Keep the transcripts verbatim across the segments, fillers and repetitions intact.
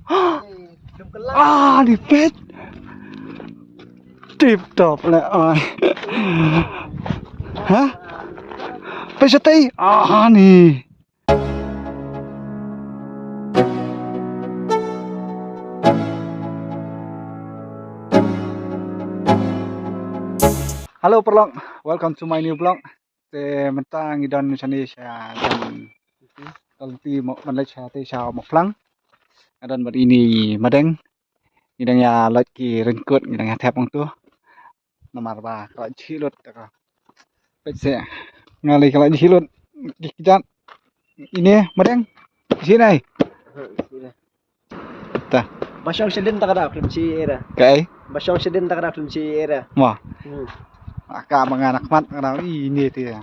Ah, ni peit. Tip top le ai. Ha? Peit shatei. Ah, ni. Hello paralok, welcome to my new vlog. Te mynta ngi don shane sha jan ka lynti mo ban leit sha te sha Mawphlang. Nga don bad ine i Madeng. Ngi dang ïa lait ki raincoat, ngi dang ïa thep hangto. Namar ba ka la jhieh lut ka. Peit se. Nga lei ka la jhieh lut. Ki kjat. Ine Madeng. Jhieh nai. Ta. Ba shong shadien ta ka da klim chi era. Kai. Ba shong shadien ta ka da klim chi era. Mo. Hmm. Aka ba nga na khmat ka da ine te.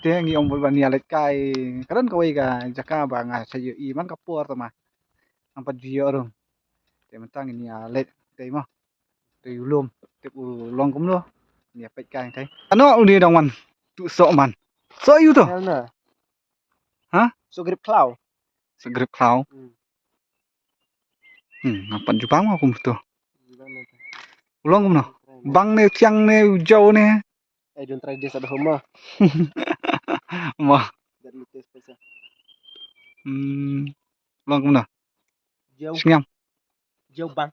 Te ngi ong bul ban ïa leit kai. Ka don kawei ka jaka ba nga sa ïohi man ka por ta ma. Ang pat ju ïoh rum. Te mynta ngin ïa leit te mo. Te u lum. Te u long kumno. Ngin ïa peit kai te. Ano u ni dang wan. Tu sok man. Sok ïa u to. Hel na. Ha? Sok grip khlaw. Sok grip khlaw. Hmm. Hmm, nga pat ju bang ma kumto. Ju bang na. U long kumno. Bang ne, thiang ne, u jaw ne. I don't try this at home, ma. Ma. That will taste better. Hmm. U long kumno. Jaw. Sngem. Jaw bang.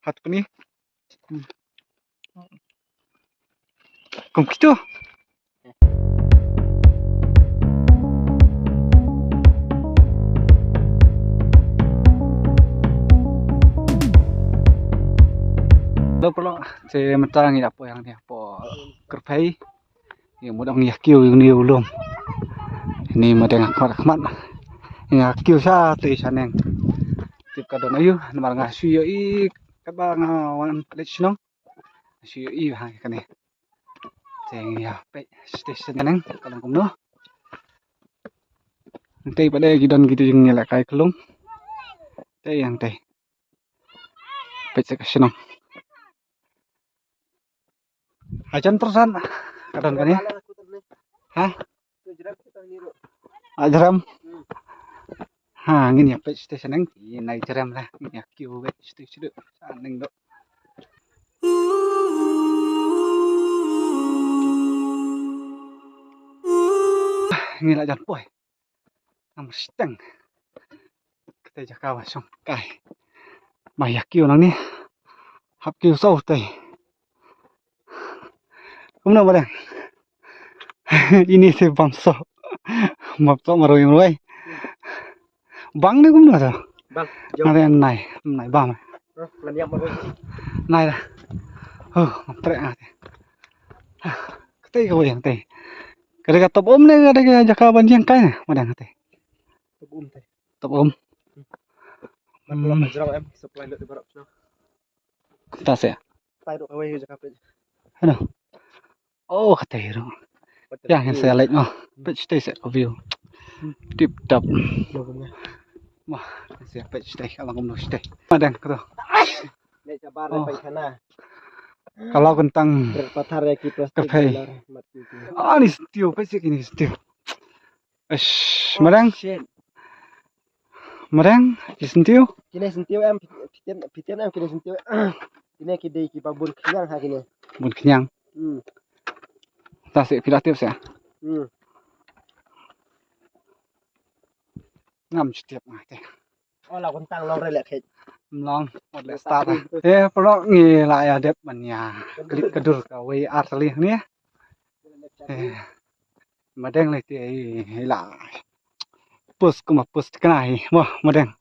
Hat peni. Hmm. Kum kito. Hello paralok, te mynta ngi ïa poi hangne hapoh kyrphei. Ngi mut ong ngi ïa kiew ïa une u lum. Ini Madeng ha khmat ha khmat. Ngi ïa kiew shatei shaneng. Tip ka don aïu namar nga shu ïohi katba nga wan leit shnong. Shu ïohi ha kane. Te ngi ïa peit shatei shaneng ka long kumno. Tei pat de ki don kito jingïalehkai ka lum. Tei ïa tei. Peit sa ka shnong. Hajan tersan. Ka don kane. Ha? Ajram. Ha, ngin ïa peit shatei shaneng. Ïa nai jram la. Ngin ïa kiew peit shatei shaneng. Shaneng do. Ngi la jan poi. Nang mesteng. Kata jaka ba shong kai. Ba ïa kiew nangne. Hap kiew saw tei. Kumno Madeng. Ini te bam saw. Bam saw marwei marwei. Bang ne kumno to. Bang. Nga te nai, nai bam. Nai la. Oh, ngam treh nga te. Kata ka wei te. Ka dei ka top um ne ka dei ka jaka ban ïeng kai ne Madeng te. Top um te. Top um. Hmm. Kata se. Hello. Oh, kata hero. Ïa ngin sa leit mo. Peit shatei se ka view. Tip top. Mo, ngin sa peit shatei ka long kumno shatei. Madeng kato. Ka la kyntang. Ka phai. Ah, ni shatei, peit shatei ni shatei. Ish, Madeng. Madeng, ki shatei. Kine shatei em, phi tip, phi tip em kine shatei. Kine ki dei kiba bun khñiang ha kine. Bun khñiang. Hmm. Ta se phi la tip se. Hmm. Ngam shu tip nga te. Ola kuntang long re le khet. Long, ot le start. Eh, paralok ngi la ïa dep ban ïa klik ka dur kawei ar tylli ne. Eh. Madeng lei te i la. Pus kuma pus kena hi. Wah, Madeng.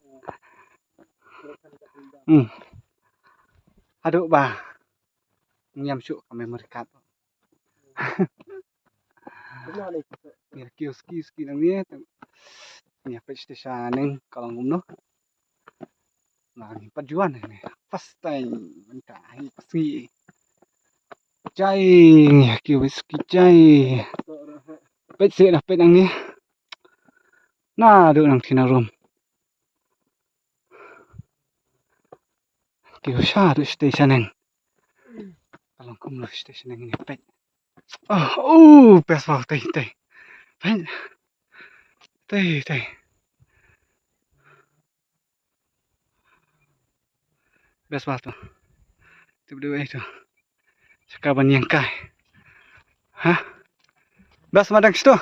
Hmm. Aduh ba. Ngiam shuh ka memory card. Ngi kiew ski ski nangne. Ngi peit station neng ka long kumno. Ngi pat juan ne. First time mynta hi ski. Jai ngi kiew ski jai. Peit se na peit nangne. Naduh nang thina rum. Kiew sha duh station neng. Ka long kumno station neng ne peit. Oh, oh, best wow, tei, tei. Peit. Tei, tei. Best ba to. Tip dei to. Jaka ban ïeng kai. Ha? Best ma dang sito.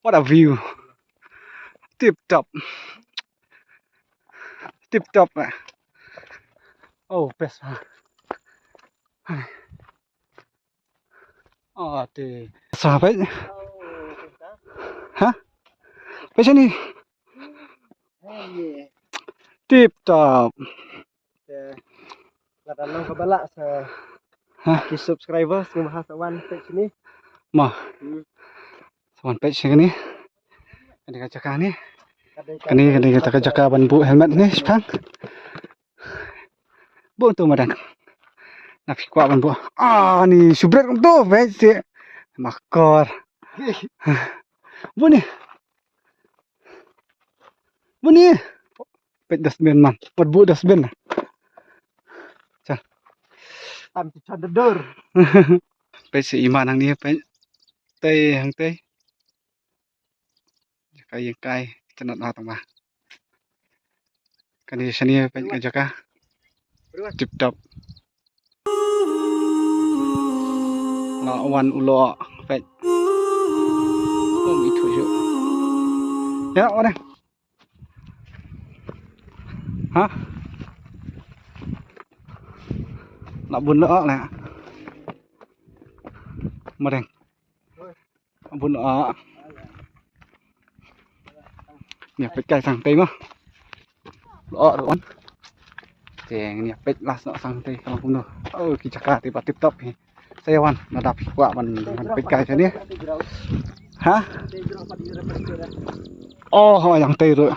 What a view. Tip top. Tip top, eh. Oh, best. Oh, te. Sa peit. Ha? Peit sini. Tip top. Te, lada long kaba lah sa, ha, ki subscribers ngi, ma sa wan peit sini. Ma. Hmm. Sa wan peit sini. Kane ka jaka ne. Kane, kane ka jaka ban buh helmet ne, shipang. Buh tu ma dang. Na phi kwah ban buh. Ah, ni shu bret tu, peit sih. Makor. Buh ni. Buh ni. Peit dustbin man. Wat buh dustbin. Cha. Tam ki chon dur. Peit sih i man hangne, peit. Tei hangtei. Jaka ïeng kai, tynat ha tang ba. Kane shane peit ka jaka. Tip top. La wan u lyoh peit. Ym ithuh shuh. Ïa, wan. Ha? La bun lyoh la. Mareng. Bun, ah. Ïa peit kai sang tei ma. Lo ruh wan. Te ïa peit las noh sang tei ka long kumno. Oh, ki jaka te ba tip top hi. Sa ïa wan, lada phi kwah ban, ban peit kai shane. Ha? Oh, ho, ïa tei ruh.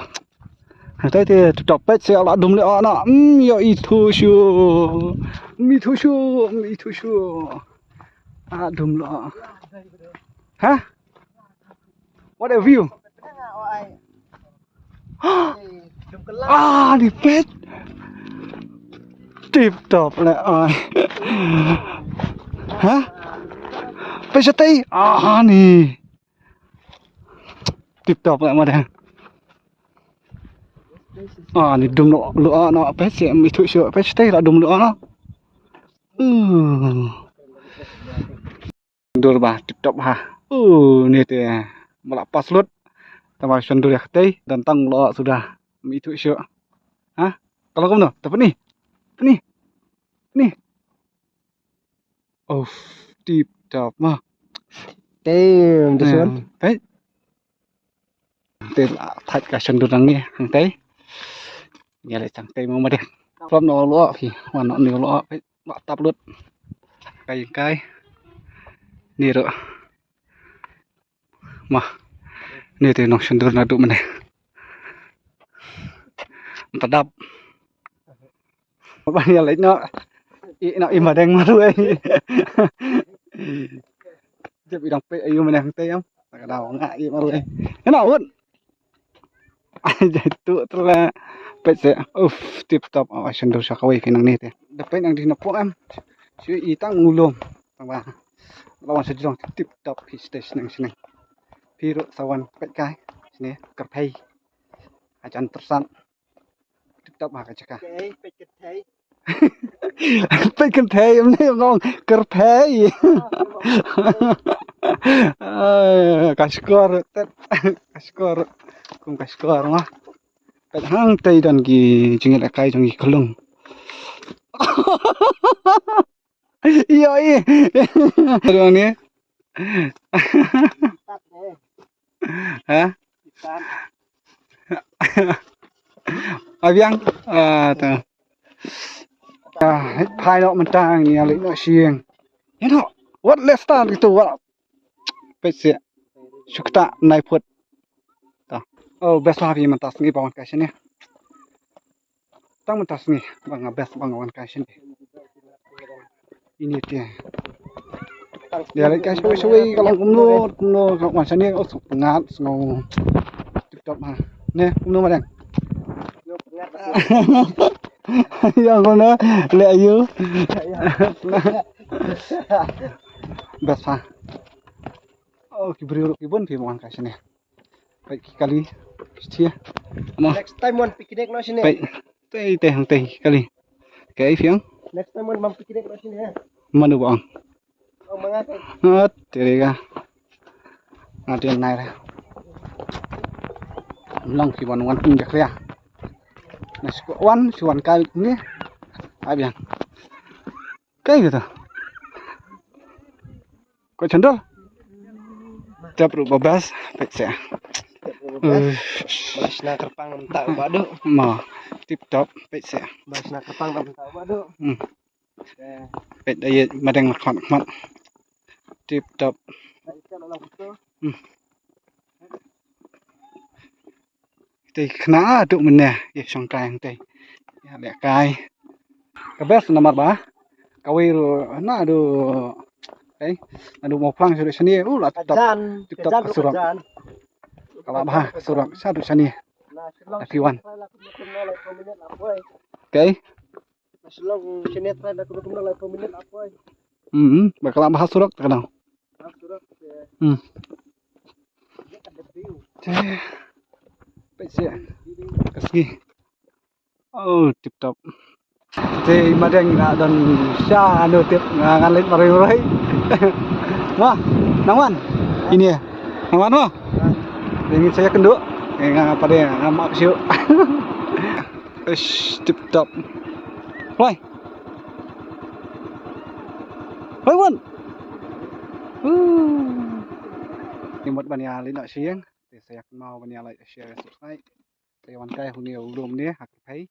Ïa tei te tip top, peit seh la dum lyoh noh. Hmm, ym ithuh shuh. Ym ithuh shuh, ym ithuh shuh. Ah, dum lyoh. Ha? What a view. Ah, ni peit. Tip top leh, ai. Ha? Peit shatei. Ah, ni. Tip top leh ma dang. Ah, ni dum lyoh, lyoh noh, peit seh, ym ithuh shuh, peit shatei la dum lyoh noh. Uh. Dur ba tip top ha. Uh, ni te ba la pas lut. Tang ba shon dur ïa katei, don tang lyoh suda. Ym ithuh shuh. Ha? Ka long kumno? Te pyni. Pyni. Pyni. Uff, tip top ma. Damn, this one. Peit. Te la thait ka shon dur nangne hangtei. Ïa leit hangtei mo ma dang. Prap noh lyoh phi, wan noh ne lyoh phi, ba tap lut. Kai kai. Ni ruh. Ma. Ni te nongshon dur naduh mynne. Ym pat dap. Ban ïa leit noh. I noh i ma dang marwei. Jep i dang peit aïu ma dang te ïam. Ta ka daw nga i marwei. Ïa noh ut. Jai tu tela. Peit seh. Uff, tip top. Aw, shon dur sha kawei phi nangne te. Da peit nang dih na pok em. Shu i tang u lum. Tang ba. La wan sha jrong tip top phi stage nang shneng. Phi ruh sa wan peit kai. Shane kyrphei. Hajan tyrsat. Tip top ha ka jaka. Peit kynthei. Peit kynthei, ym ne ngong kyrphei. Ai, ka shkor, tet. Ka shkor. Kum ka shkor ma. Peit hangtei don ki jingïalehkai jong ki khyllung. Ïohi. Ruang ni. Ha? Abiang. Ah, ta. Ah, phai noh mynta ngi ïa leit noh sha ïing. Ïa noh. Wat leh start gitu wat. Peit seh. Shu ktah nai phut. Ta. Oh, best ba phi mynta sngi ba wan kai shane. Tang mynta sngi ba nga best ba nga wan kai shane. Ini te. Ïa leit kai shawei shawei ka long kumno kumno ka wan shane, oh, sngewpyngngad sngew. Tip top ha. Ne kumno ma dang. Ïa kumno leh aïu. Best ha. Oh, ki briew ruh ki bun phi ba wan kai shane. Peit ki kali. Shtia. Mo. Next time wan picnic noh shane. Peit. Tei tei hang tei kali. Kaei phi ong? Next time wan picnic noh shane. Mano ba ong? Ong ma nga kei. Hat teri ka. Nga dien nai re. Long phi wan wan pung jak ria. Na shu wan shu wan kai ni. Ai biang. Kaei kata? Ko chandol. Tep ruh ba best, peit seh. Ba shna kyrpang mynta ba duk. Ma, tip top, peit seh. Ba shna kyrpang mynta ba duk. Hmm. Peit da ye madeng khmat khmat. Tip top. Hmm. Te khna tu mynne ye shong kai te. Ya le kai. Ka best namar ba. Kawei ruh na du. Te. Na du mo phlang shu shane u la tip top. Tip top ka surok. Ka la bha ka surok sha du shane. Everyone. Okay. Hmm, ba ka la bha surok ta ka dang. Hmm. Te. Peit seh. Ka sngi. Oh, tip top. Te madeng nga don sha anu tip nga ngan leit marwei marwei. Mo, nang wan. Ini ya. Nang wan mo. Te ngin sa ïakynduh. Eh, nga pat de nga map shuh. Ish, tip top. Wai. Wai wan. Ni mut ban ïa leit noh sha ïing. Te sa ïakynmaw ban ïa like, share, subscribe. Te wan kai huni u lum ni ha kyrphai.